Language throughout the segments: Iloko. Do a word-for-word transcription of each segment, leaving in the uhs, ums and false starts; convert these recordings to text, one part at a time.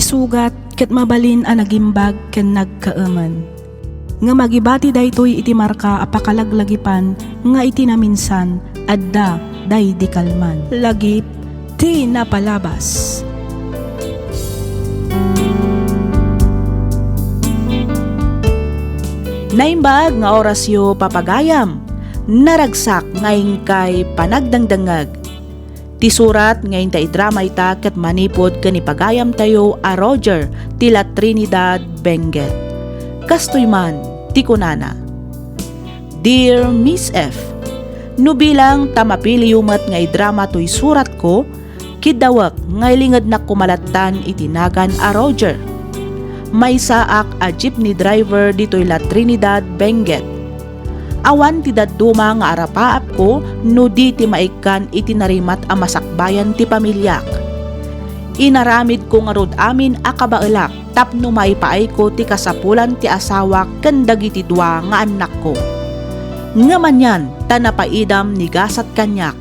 Sugat ket mabalin a nagimbag ken nagkaemen. Ngem agibati daytoy iti marka a pakalaglagipan nga iti naminsan, adda daydi kalman. Lagip ti napalabas. Naimbag nga orasyo, papagayam. Naragsak nga inkay panagdengdengngeg. Ti surat nga inta idrama ita ket manipud ken ni pagayamtayo a Roger ti La Trinidad Benguet. Kastoy man ti kunana, Dear Miss F, no bilang ta mapiliyo met nga idrama toy suratko, kiddawek nga ilingednak koma lattan iti nagan a Roger. Maysaak a jeepney driver ditoy La Trinidad Benguet. Awan ti dadduma nga arapaapko no di ti maikkan iti narimat a masakbayan ti pamiliak. Inaramidko ngarud amin a kabaelak tapno maipaayko ti kasapulan ti asawak ken dagiti dua nga annakko. Ngem anian ta napaidam ni gasat kaniak.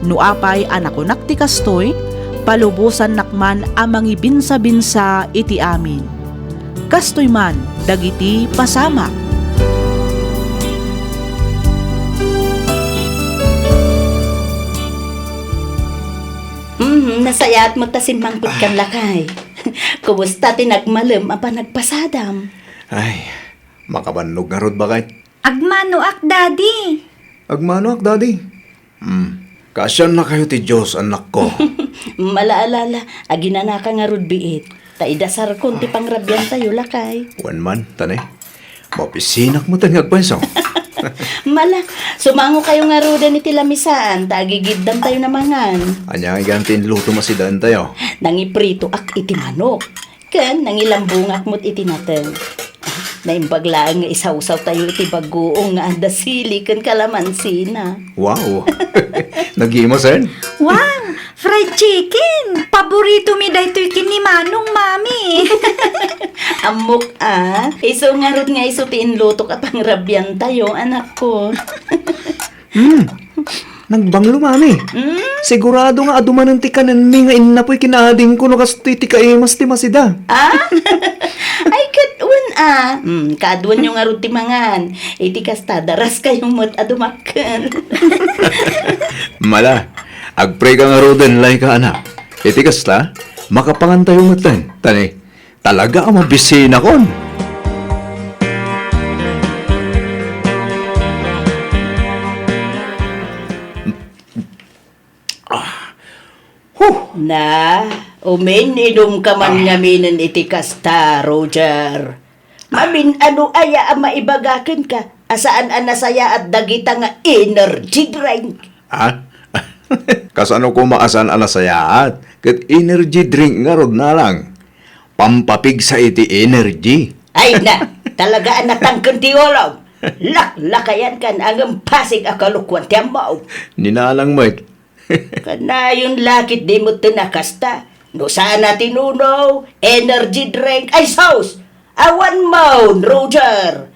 No apay a nakunak ti kastoy, palubosannak man a mangibinsabinsa iti amin. Kastoy man dagiti pasamak. Mhm, nasayaat met ta simmangpetkan, lakay. Kumusta ti nagmalem a panagpasadam? Ay, makabannog ngarud, baket. Agmanoak, Daddy. Agmanoak, Daddy. Hmm. Kaasiannakayo ti Dios, annakko. Mala, ala, ala, aginanaka ngarud biit. Ta idasarkon ti pangrabiantayo, lakay. Wen man, ta ne. Mapisinak met nga agpayso. Mala, sumangokayo ngaruden iti lamisaan, ta agigiddamtayo a mangan. Ania ngay ti inlutom a sidaentayo? Nangipritoak iti manok. Ken nangilambungak met iti nateng. Naimbag laeng nga isawsawtayo iti bagoong nga adda sili ken kalamansina. Wow! Nagimasen? Wow! Fried chicken! Paborito mi daytoy ken ni Manong, Mami! Ammok a, isu ngarud nga isu ti inlutok a pangrabiantayo, anakko. Hmm. Nagbanglo, Mami. Hmm? Sigurado nga adu manen ti kanenmi nga innapoy kinaadingko no kastoy ti kaimas ti masida. Ah? Ay, ket wen a. Hmm, kaaduanyo ngarud ti mangan. Iti kasta, daraskayo met a dumakkel. Mala, agpreka ngaruden, Laika, anak. Iti kasta, makapangantayo metten. Ta ne, Talaga a mabisinakon. Ah. Huh. Na, umin-inumka man Ah. ngaminen iti kasta, Roger. Amin-ano aya a maibaga kenka a saan a nasayaat dagita nga energy drink? Ah? Kasano koma a saan a nasayaat? Ket energy drink ngarud, nanang. Pampapigsa iti energy. Ay na, talaga a natangken ti ulo. Laklakayankan a ngem pasig a kalokuan ti ammom. Ni nanang met. Kanayon la ketdi metten a kasta. No saan a tinuno, energy drink, ay sus! Awan mon, Roger!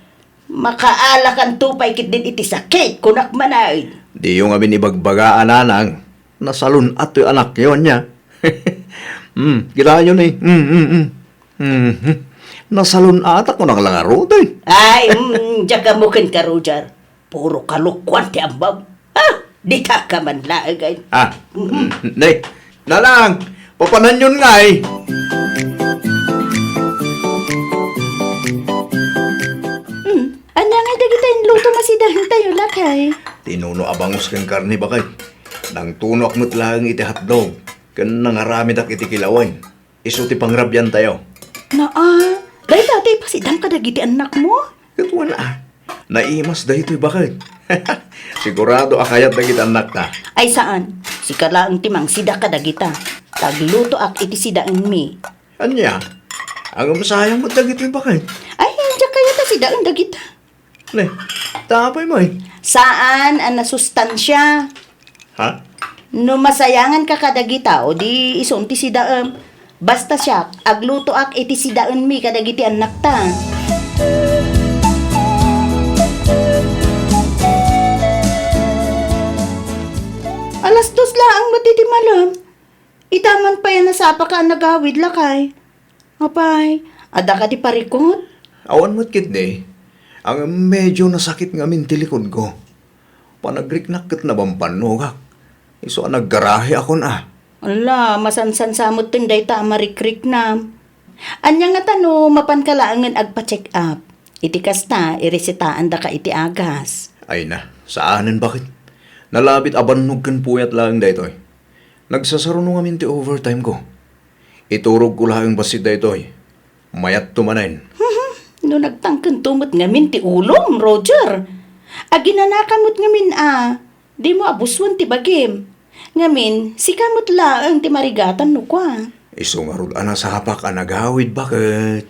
Makaalakanto pay ketdin iti sakit, kunak manen. Diyo ngamin ibagbaga a nanang. Nasalun-at ti anakyo, ania? Hmm, kitaenyo ni. Hmm, hmm, hmm. Mhm. Nasalun-atak, kunak la ngarud, eh. Ay, mm, diak ammo kenka, Roger. Puro kalokuan ti ammom. Ah, ditak ka man laeng, ay. Ah, mhm. Ne, nanang, papananyon ngay. Hmm, ania ngay dagita inluto nga sidaentayo, lakay? Tinuno a bangus ken karne, baket. Nangtunoak met laeng iti hotdog, ken nangaramidak iti kilawen. Isu ti pangrabiantayo. Naa, dayta ti ipasidam kadagiti annakmo? Ket wen a, naimas daytoy, baket. Sigurado a kayat dagiti annakta. Ay saan, sika laeng ti mangsida kadagita. Ta aglutoak iti sidaenmi. Ania? Ngem sayang met dagitoy, baket. Ay, diak kayat a sidaen dagita. Ne, ta apay met? Saan a nasustansia. Ha? No masayanganka kadagita, o di isun ti sidaem. Basta siak, aglutoak iti sidaenmi kadagiti annakta. Alas dos laeng met iti malem. Ita man pay a nasapaka a nagawid, lakay. Apay, adda kadi parikut? Awan met ketdi. Ngem medyo nasakit ngamin ti likodko. Panagriknak ket nabambanogak. Isu a naggarahiakon a. Ala, masansansa metten dayta a marikriknam. Ania ngata no mapanka laengen agpa-check up? Iti kasta, iresetaandaka iti agas. Ay na, saanen baket. Nalabit a bannog ken puyat laeng daytoy. Nagsasaruno ngamin ti overtime ko. Iturogko laeng bassit daytoy. Mayatto manen. No nagtangkento met ngamin ti ulom, Roger. Aginanaka met ngamin a, dimo abusoen ti bagim. Ngamin, sika met laeng ti marigatan no kua. Isu ngarud a nasapak a nagawid baket.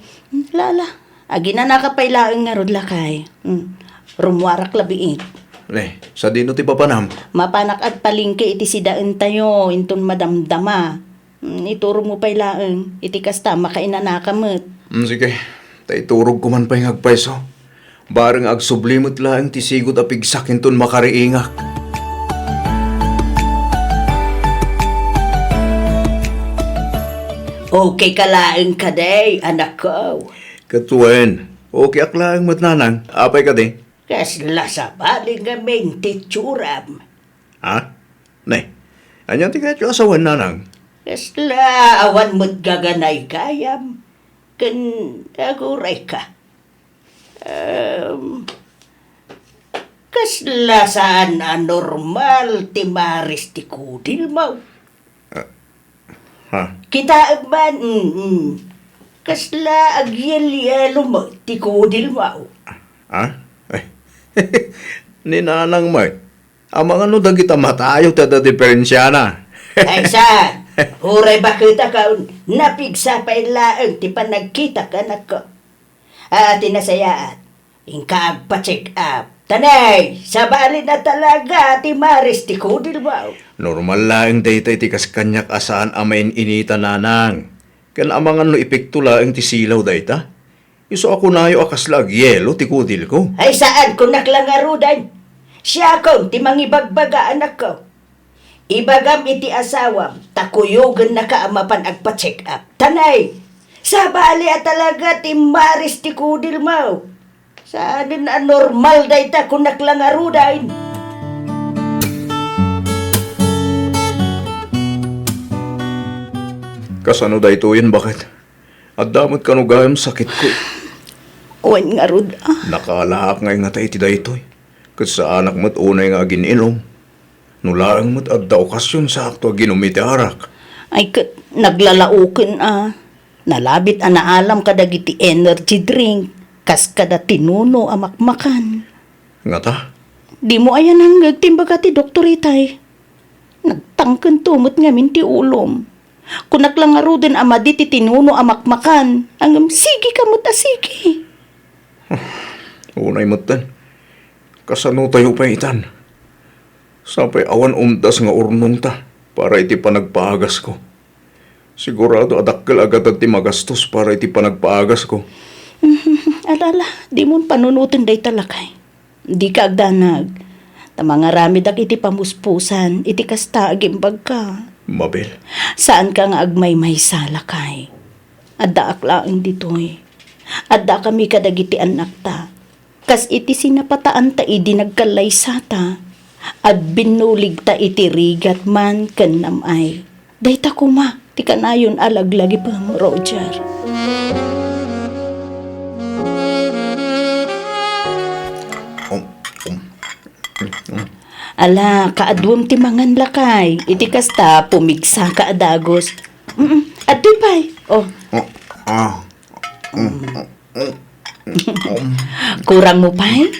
Ala, ala. Aginanaka pay laeng ngarud, lakay. Hmm. Rummuarak la biit. Ne, sadino ti papanam? Mapanak agpalengke iti sidaentayo inton madamdama. Hmm, iturogmo pay laeng. Iti kasta, makainanaka met. Hmm, sige. Ta iturogko man pay nga agpayso. Bareng agsubli met laeng ti sigud a pigsak inton makariingak. Okay ka laeng kadi, anakko? Ket wen, okay ak laeng met, nanang. Apay kadi? Kasla sabali ngamin ti itsuram. Ha? Ne, ania ti kayatyo a sawen, nanang? Kasla awan met gaganay gayam. Ken aguray ka. Em, kasla saan a normal ti maris ti kudilmo. Ah, ha? Kitaem man, mm, mm. Kasla agyelyelo met ti kudilmo. Ha? Ay, ni nanang met. Amangan no dagita matayo ti adda diferensiana. Ay, saan? Uray baketakon, napigsa pay laeng ti panagkitak, anakko. A, ti nasayaat, inka agpa-check up. Ta ne, sabali na talaga ti maris ti kudilmo. Normal laeng dayta iti kas kaniak a saan a main-inita, nanang. Ken amangan no epekto laeng ti silaw dayta. Isu a kunayo a kasla agyelo ti kudilko. Ay, saan, kunak la ngaruden. Siakon ti mangibagbaga, anakko. Ibagam iti asawam ta kuyogennaka a mapan agpa-check up. Ta ne, sabali a talaga ti maris ti kudilmo. Saanen a normal dayta, kunak la ngaruden. Kasano daytoyen, baket? Adda met kano gayam sakitko. Wen ngarud, a. Nakaalaak nga ingata iti daytoy. Ket saanak met unay nga agin-ilom. No laeng met adda okasion, saakto a ginum iti arak. Ay, ket naglalaoken, a. Nalabit a naalam kadagiti energy drink, kas kada tinuno a makmakan. Ngata? Dimo aya nangngeg ti imbaga ti doktor itay? Nagtangkento met ngamin ti ulom. Kunak la ngaruden a madi ti tinuno a makmakan, ngem sige ka met a sige. Unay metten. Kasano tayo pay itan? Sapay awan umdas nga urnongta para iti panagpaagasko. Sigurado a dakkel a gatad ti magastos para iti panagpaagasko. Ala, ala, dimon panunoten dayta, lakay. Dika agdanag. Ta mangaramidak iti pamuspusan iti kasta a gimbagka. Mabel. Saanka nga agmaymaysa, lakay. Addaak laeng ditoy. Addakami kadagiti annakta. Kas iti sinapataanta idi nagkallaysata, agbinnuligta iti rigat man ken nam-ay. Dayta koma ti kanayon a laglagipem, Roger. Um, um, um. Ala, kaaduem ti mangan, lakay. Iti kasta, pumigsaka a dagus. Mm, adtoy pay. Oh. Ah, ah. Mm. Kurang mo pay?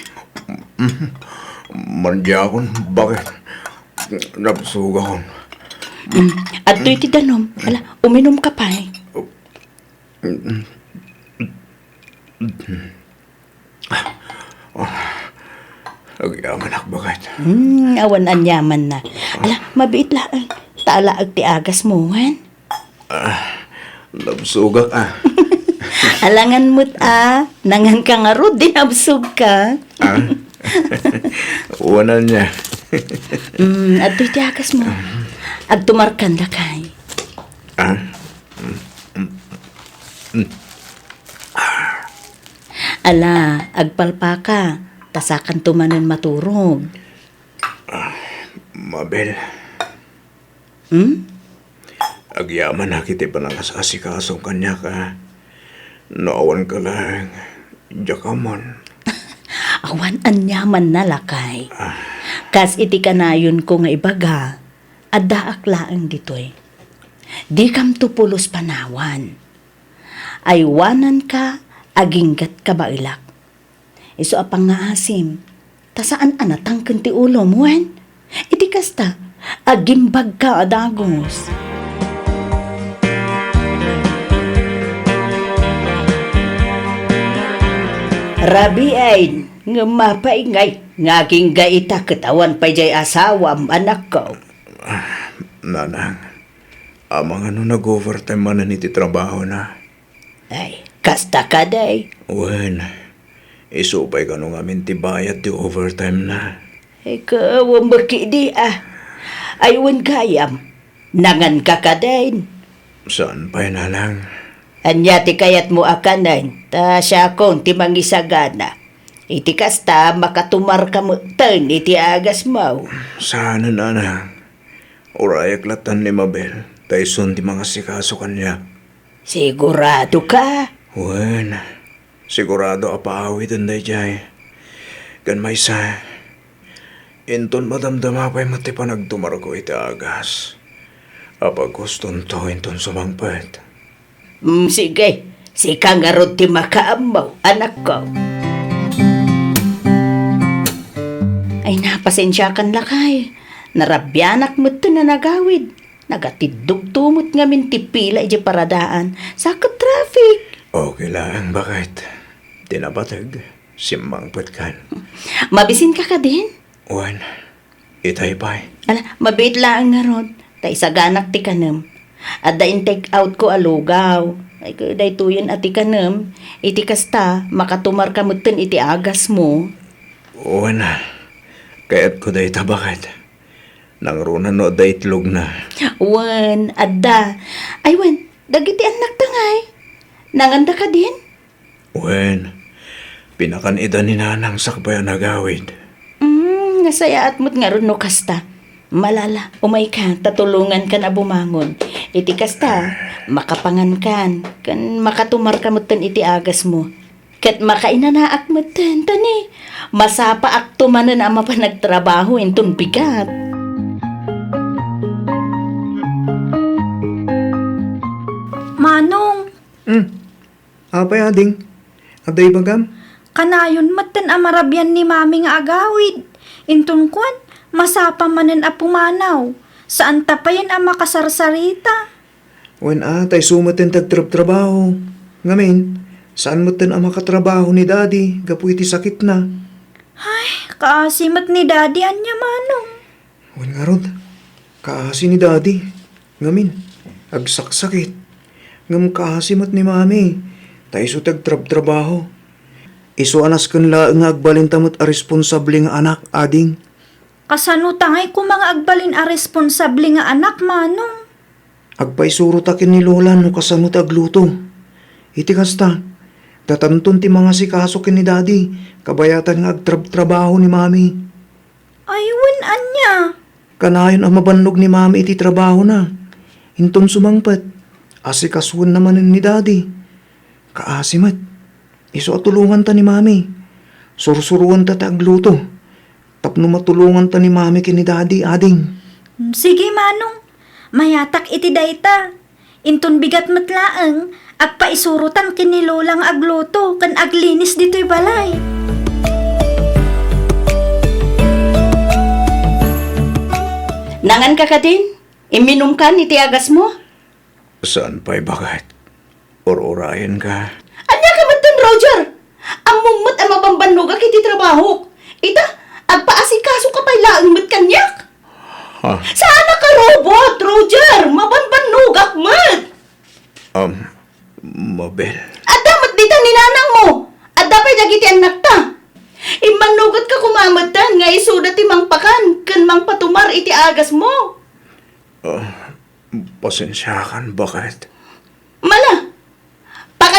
Mandiakon, baket? Nabsugakon. Mm. Adtoy ti danum. Ala, uminum ka pay. Agyamanak, baket. Hmm, awan aniamanna. Ala, mabiit laeng. Ta alaek ti agas mo, wen? Ah, nabsogak, a. Alangan met, a. Nangan ka ngarud, di nabsog ka. Ah? Wanan niya. Mm, adtoy ti agas mo. Agtumarkan, lakay. Ah? Mm, mm. Ala, agpalpaka, ta sakanto manen maturog. Mabel. Hmm? Agyamanak iti panangas-asikasom kaniak, a. No awan ka laeng, diak ammo. Awan aniamanna, lakay. Ah. Kas iti kanayonko nga ibaga, addaak laeng ditoy. Dikamto pulos panawan. Aywananka, aginggat kabaelak. Isu a pangngaasim, ta saan a natangken ti ulom, wen? Iti kasta, agimbagka a dagus. Rabiin, ngem apay ngay, nga agingga ita ket awan pay jay asawam, anakko? Ah, nanang, amangan no nag-overtime manen iti trabahona? Ay, kasta kadi? Wen, isu pay kano ngamin ti bayad ti overtime na. Ay, kaawam met idi, a. Ay, wen gayam. Nanganka kadin? Saan pay, nanang. Ania ti kayatmo a kanen? Ta siakon ti mangisagana. Iti kasta, makatumarka metten iti agasmo. Saan, nanang. Urayak lattan ni Mabel, ta isun ti mangasikaso kaniak. Siguradoka? Wen, sigurado a paawiden daydiay. Ken maysa, inton madamdama pay met ti panagtumarko iti agas, apagustonto inton sumangpet. Mm, sige, sika ngarud ti makaammo, anakko. Ay, napasensiakan, lakay. Narabianak metten a nagawid. Nagatiddogto met ngamin ti pila idiay paradaan. Sa ket traffic. Okay laeng, baket. Ti napateg, simmangpetkan. Mabisinka kadin? Wen, itay pay. Ala, mabiit laeng ngarud. Ta isaganak ti kanem. Adda in-take outko a lugaw. Ay, daytoyen a ti kanem. Iti kasta, makatumarka metten iti agasmo. Wen, kayatko dayta, baket. Nangruna no adda itlogna. Wen, adda. Ay, wen, dagiti annakta ngay? Nanganda kadin? Wen, pinakan ida ni nanang sakbay a nagawid. Mm, nasayaat met ngarud no kasta. Malala, umayka, ta tulongankan a bumangon. Iti kasta, makapangankan, ken makatumarka metten iti agasmo. Ket makainanaak metten, ta ni, masapaakto manen a mapan agtrabaho inton bigat. Manong. Hmm. Apay, ading? Adda ibagam? Kanayon metten a marabian ni Mami nga agawid. Inton kuan, masapa manen a pumanaw. Saanta payen a makasarsarita. Wen a, ta isu metten ti agtrabtrabaho. Ngamin, saan metten a makatrabaho ni Daddy gapu iti sakitna. Ay, kaasi met ni Daddy, ania, Manong? Wen ngarud, kaasi ni Daddy. Ngamin, agsaksakit. Ngem kaasi met ni Mami, ta isu ti agtrabtrabaho. Isu a nasken laeng nga agbalinta met a responsable nga anak, ading. Kasano ta ngay koma nga agbalin a responsable nga anak, Manong? Agpaisuro ta ken ni Lola no kasano ti agluto. Iti kasta, datanton ti mangasikaso ken ni Daddy, kabayatan nga agtrabtrabaho ni Mami. Ay, wen, ania? Kanayon a mabannog ni Mami iti trabahona. Inton sumangpet, asikasoenna manen ni Daddy. Kaasi met. Isu a tulonganta ni Mami. Sursuroanta ti agluto. Tapno matulonganta ni Mami ken ni Daddy, ading. Mm, sige, Manong. Mayatak iti dayta. Inton bigat met laeng, agpaisurotan ken ni Lola nga agluto ken aglinis ditoy balay. Nanganka kadin? Imminumkan iti agasmo? Saan pay, baket. Ur-urayenka. Ania ka metten, Roger? Ammom met a mabambannogak iti trabahok. Ita, agpaasikasoka pay laeng met kaniak. Ha? Saan a ka robot, Roger! Mabambannogak met! Um, Mabel. Adda met dita ni nanangmo. Adda pay dagiti annakta. Immannogetka koma metten nga isuda ti mangpakan ken mangpatumar iti agasmo. Ah, pasensiakan, baket. Mala, pa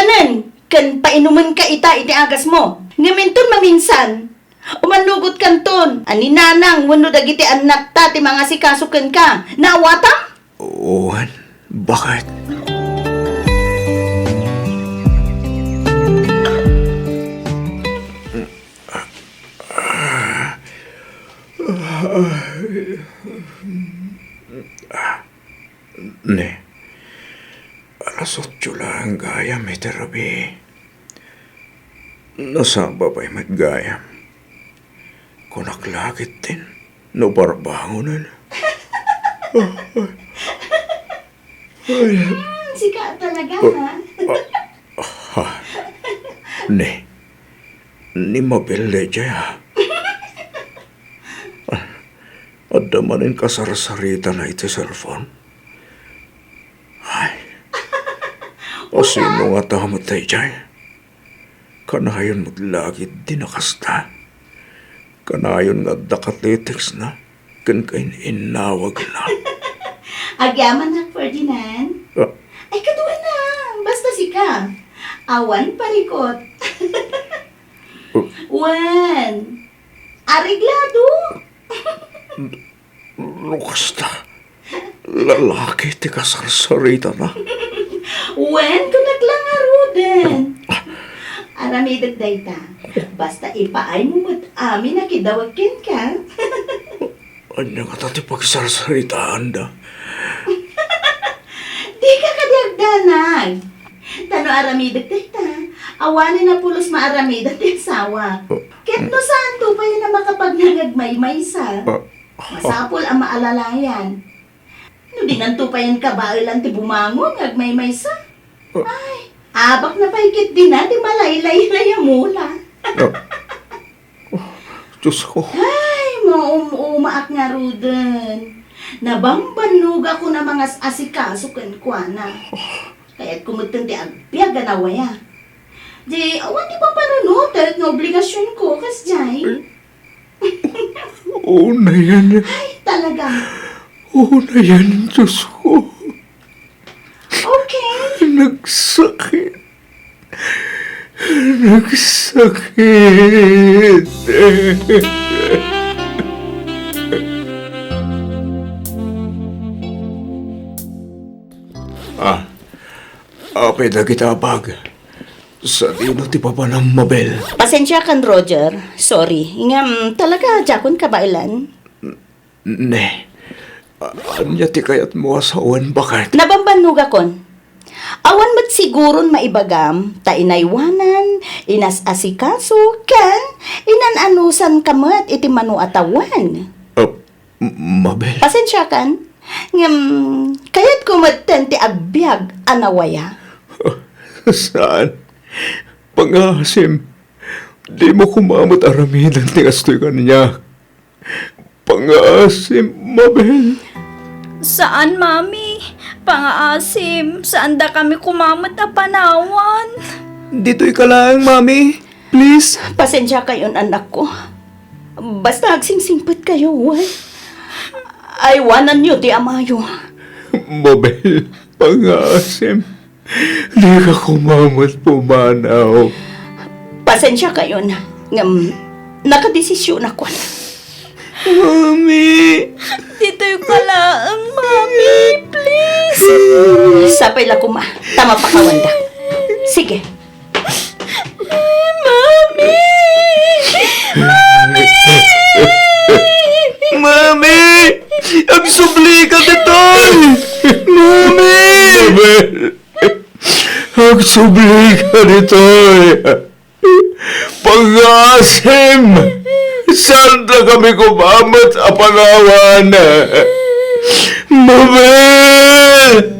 ken painumenka ita iti agasmo. Ngem inton maminsan, umannugotkanton a ni nanang wenno dagiti annakta ti mangasikaso kenka. Naawatam? Wen, baket? Ne, alas otso laeng gayam iti rabii. Nasaba pay met gayam. Kunak la ketdin no barbangonen. Ay. Hmm, sika talaga, ha? Ah, ah, ha? Ne, ni Mabel daydiay, ha? Adda manen kasarsaritana iti cellphone. Ay. Asino ngata met daydiay? Kanayon met la ketdin a kasta. Kanayon nga adda katitextna ken kain-innawagna. Agyamanak, Ferdinand. Ah. Ay, kaduana. Basta sika. Awan parikot. Oh. Wen, areglado. No kasta, lalaki ti kasarsaritana. Wen, kunak la ngaruden. Aramidek dayta. Basta ipaaymo met amin a kidawag kenka. Ania ngata ti pagsarsaritaanda? Dika kadi agdanag. Ta no aramidek dayta, awanen a pulos maaramidan ti asawa. Oh. Ket no saanto pay a makapagnangag maymaysa, ah, masapul a maalalayan. No dinanto pay kabaelan ti bumangon nga agmaymaysa, ah, ay, abakna pay ketdin a ti malaylaylay a mula. Ah. Oh, Diyos ko. Ay, maum-umaak ngaruden. Nabambannogakon a mangas-asikaso kenkuana. Kayatko metten ti agbiag a nawaya. Di, awan ti pampanunotek nga obligasionko, kasdiay. Eh? Unayen. Ay, talaga. Unayen, Diyos ko. Okay. Nagsakit. Nagsakit. Ah, apay dagita a bag? Sadino ti papanam, Mabel? Pasensiakan, Roger. Sorry. Ngem, talaga, diakon kabaelan. Ne, a-, ania ti kayatmo a sawen, baket? Nabambannogakon. Awan met siguron maibagam, ta inaywanan, inas-asikaso, ken inan-anusanka met iti mano a tawen. Ah, M-, Mabel. Pasensiakan, ngem kayatko metten ti agbiag a nawaya. Saan? Pangaasim, dimo koma met aramiden ti kastoy kaniak. Pangaasim, Mabel. Saan, Mami. Pangaasim, saan dakami koma met a panawan. Ditoy ka laeng, Mami. Please. Pasensiakayon, anakko. Basta agsingsingpet kayo, wen. Aywananyo ti amayo. Mabel, pangaasim. Dika koma met pumanaw. Pasensiakayon, ngem nakadesisionakon. Mami! Ditoy ka laeng, Mami, please. Sapay la koma, ta mapakawanda. Sige. Mami! Mami! Mami! Agsubli ka ditoy! Mami! Mami! Agsubli ka ditoy! Pangaasim! Saan dakami koma met a panawan? Mabel!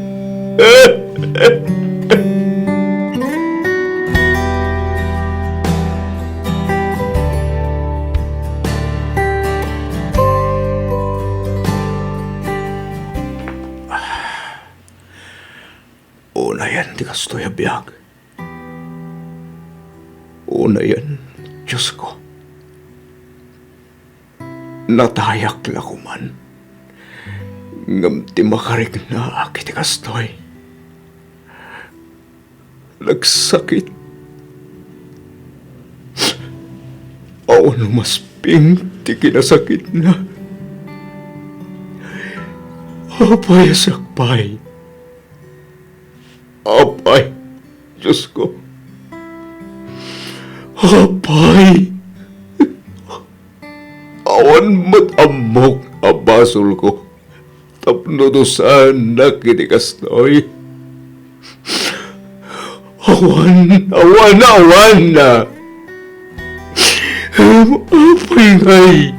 Unayen ti kastoy a biag. Unayen, Diosko. Natayak la koman. Ngem ti makariknaak iti kastoy, nagsakit Awan umasping ti kinasakitna. Apay a siak pay? Apay, Diosko. Apay. Awan met ammok a basolko tapno dusaennak iti kastoy. Awan, awan, awan! Apay ngay?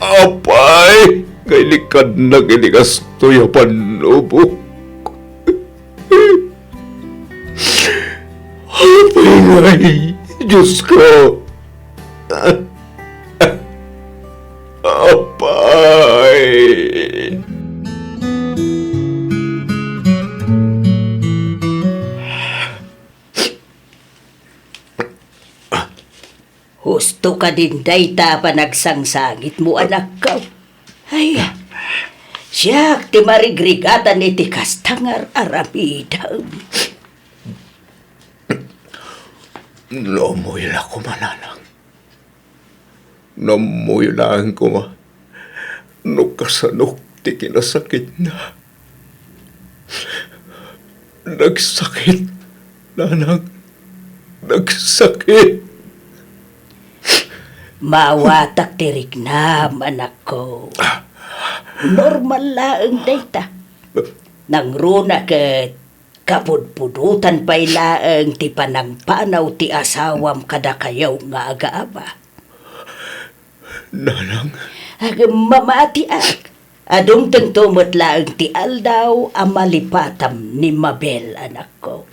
Apay ngay, likadnak iti kastoy a pannubok? Apay ngay, Diosko? Apay! Husto kadin dayta a panagsangsangitmo, anakko. Ay, siak ti marigrigatan iti kasta nga ar-aramidem. No ummoy la koma, nanang. No ummoy laeng koma, no kasanok ti kinasakitna. Nagsakit, nanang. Nagsakit. Maawatak ti riknam, anakko. Normal laeng dayta. Nangruna ket kapudpudotan pay laeng ti panangpanaw ti asawam kadakayo nga agaaba. Nanang? Agmamati ak. Adun tengto met laeng ti aldaw a malipatam ni Mabel, anakko.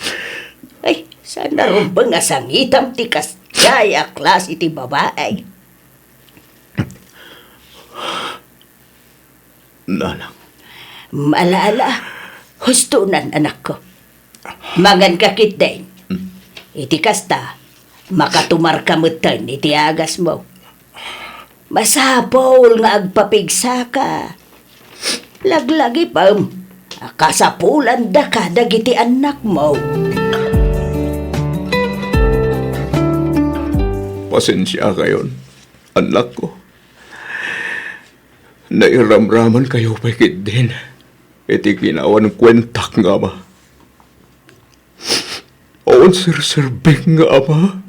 Ay, saan a rumbeng a sangitam ti kasdiay a klase ti babai. Nanang. Ala, ala. Hustonan, anakko. Manganka ketdin. Hmm. Iti kasta, makatumarka metten iti agasmo. Masapul nga agpapigsaka. Laglagipem a kasapulandaka dagiti annakmo. Pasensiakayon, annakko. Nairamramankayo pay ketdin iti kinaawan kuentak nga ama. Awan serserbik nga ama.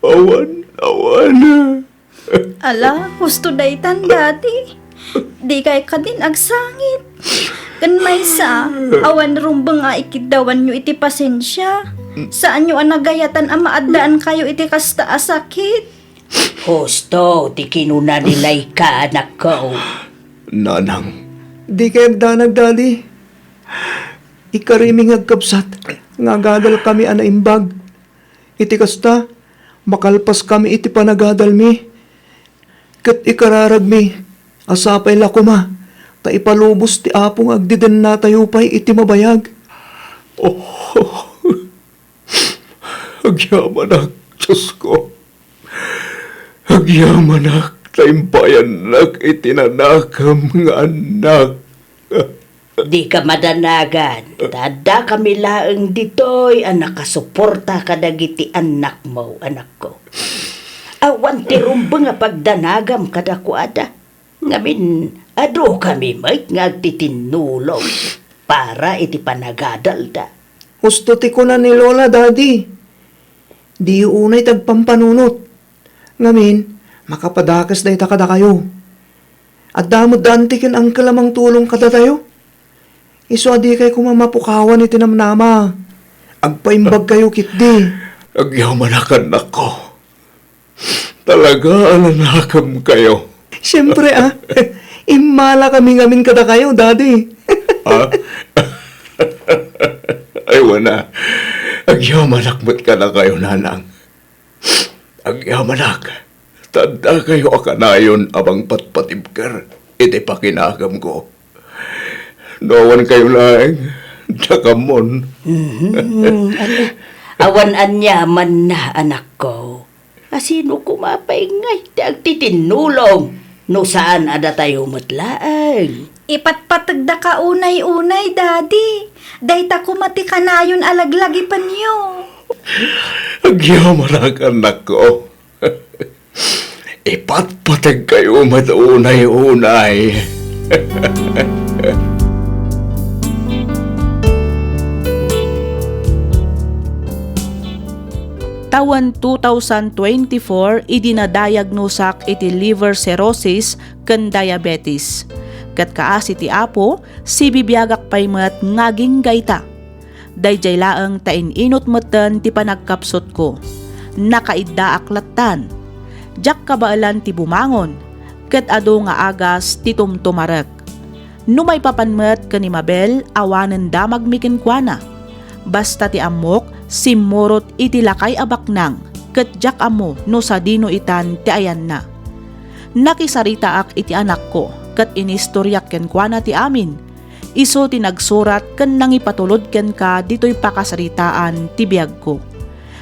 Awan, awan. Ala, husto daytan, Daddy. Dikay kadin agsangit. Ken maysa, awan rumbeng a ikiddawanyo iti pasensia. Saanyo a nagayatan a maaddaankayo iti kasta a sakit. Husto ti kinuna ni Laika, anakko. Nanang, dikay agdanag, Daddy. Ikarimi nga agkabsat nga agadalkami a naimbag. Iti kasta, makalpaskami iti panagadalmi. Ket ikararagmi a sapay la koma ta ipalubos ti Apo nga agdidennatayo pay iti mabayag. Oh, agyamanak, Diosko. Agyamanak ta imbayannak iti nanakem nga annak. Dika madanagan, ta addakami laeng ditoy a nakasuporta kadagiti annakmo, anakko. Awan ti rumbeng a pagdanagam kadakuada. Ngamin, adukami met nga agtitinnulong para iti panagadalda. Husto ti kuna ni Lola, Daddy. Diyo unay ti agpampanunot. Ngamin, makapadakes dayta kadakayo. Adda met da anti ken uncle a mangtulong kadatayo. Isu a dikay koma mapukawan iti namnama. Agpaimbagkayo ketdi. Agyamanak, annakko. Talaga a nanakemkayo. Siempre, a. Immalakami ngamin kadakayo, Daddy. Ha? Ay, wen a. Agyamanak met kadakayo, Nanang. Agyamanak, ta addakayo a kanayon a mangpatpatibker iti pakinakemko. No awankayo laeng, dakammon. Mhm. Ano? Awan aniamanna, anakko. A sino koma pay ngay ti agtitinnulong no saan a datayo met laeng? Ipatpategdaka unay-unay, Daddy. Dayta koma ti kanayon a laglagipenyo. Agyamanak, annakko. Ipatpategkayo met unay-unay. Tawen two thousand twenty-four, idi nadayagnosak iti liver cirrhosis ken diabetes. Ket kaasi ti Apo, sibibiagak pay met nga agingga ita. Daydiay laeng ta in-inut metten ti panagkapsutko. Nakaiddaak lattan. Diak kabaelan ti bumangon, ket adu nga agas ti tumtumarek. No maipapan met ken ni Mabel, awanen damagmi kenkuana. Basta ti ammok, simmurot iti lakay a baknang, ket diak ammo no sadino itan ti ayanna. Nakisaritaak iti anakko, ket inistoriak kenkuana ti amin. Isu ti nagsurat ken nangipatulod kenka ditoy pakasaritaan ti biagko.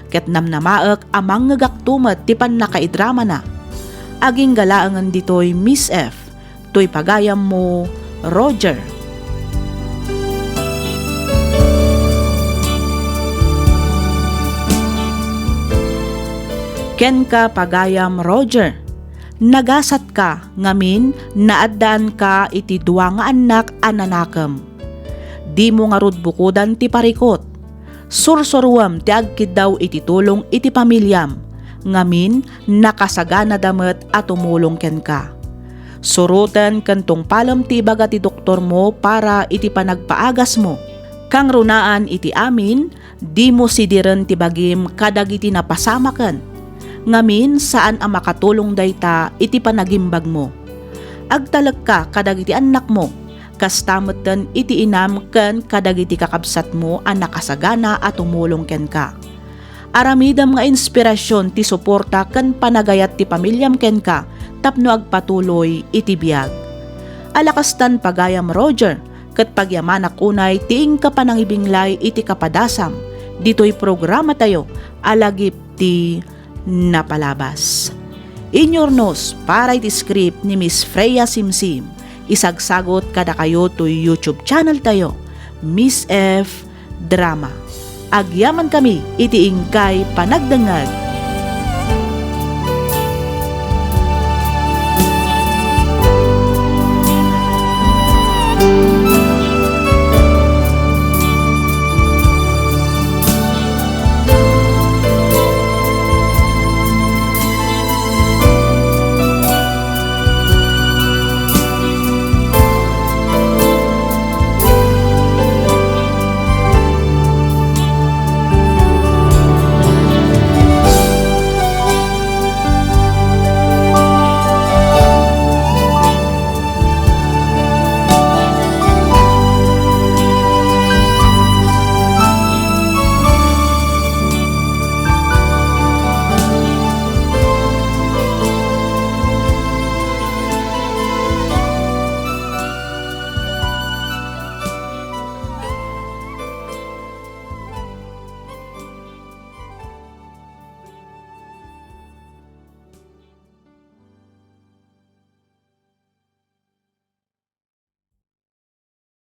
Ket namnamaek a mangngegakto met ti pannakaidramana. Agingga laengen ditoy, Miss F. Toy pagayammo, Roger. Kenka, pagayam Roger, nagasatka ngamin naaddaanka iti dua nga annak a nanakem. Dimo ngarud bukodan ti parikut. Sursuruem ti agkiddaw iti tulong iti pamiliam, ngamin nakasaganada met a tumulong kenka. Suroten ken tungpalem ti ibaga ti doktormo para iti panagpaagasmo. Kangrunaan iti amin, dimo sidiren ti bagim kadagiti napasamaken. Ngamin, saan a makatulong dayta iti panagimbagmo. Agtalekka kadagiti annakmo, kasta metten iti inam ken kadagiti kakabsatmo a nakasagana a tumulong kenka. Aramidem nga inspirasyon ti suporta ken panagayat ti pamiliam kenka tapno agpatuloy iti biag. Ala kastan, pagayam Roger, ket pagyamanak unay ti inka panangibinglay iti kapadasam ditoy programatayo a Lagip ti Napalabas. Inyurnos para iti script ni Miss Freya Simsim, isagsagot kadakayo toy YouTube channel tayo, Miss F Drama. Agyamankami iti inkay panagdengngeg.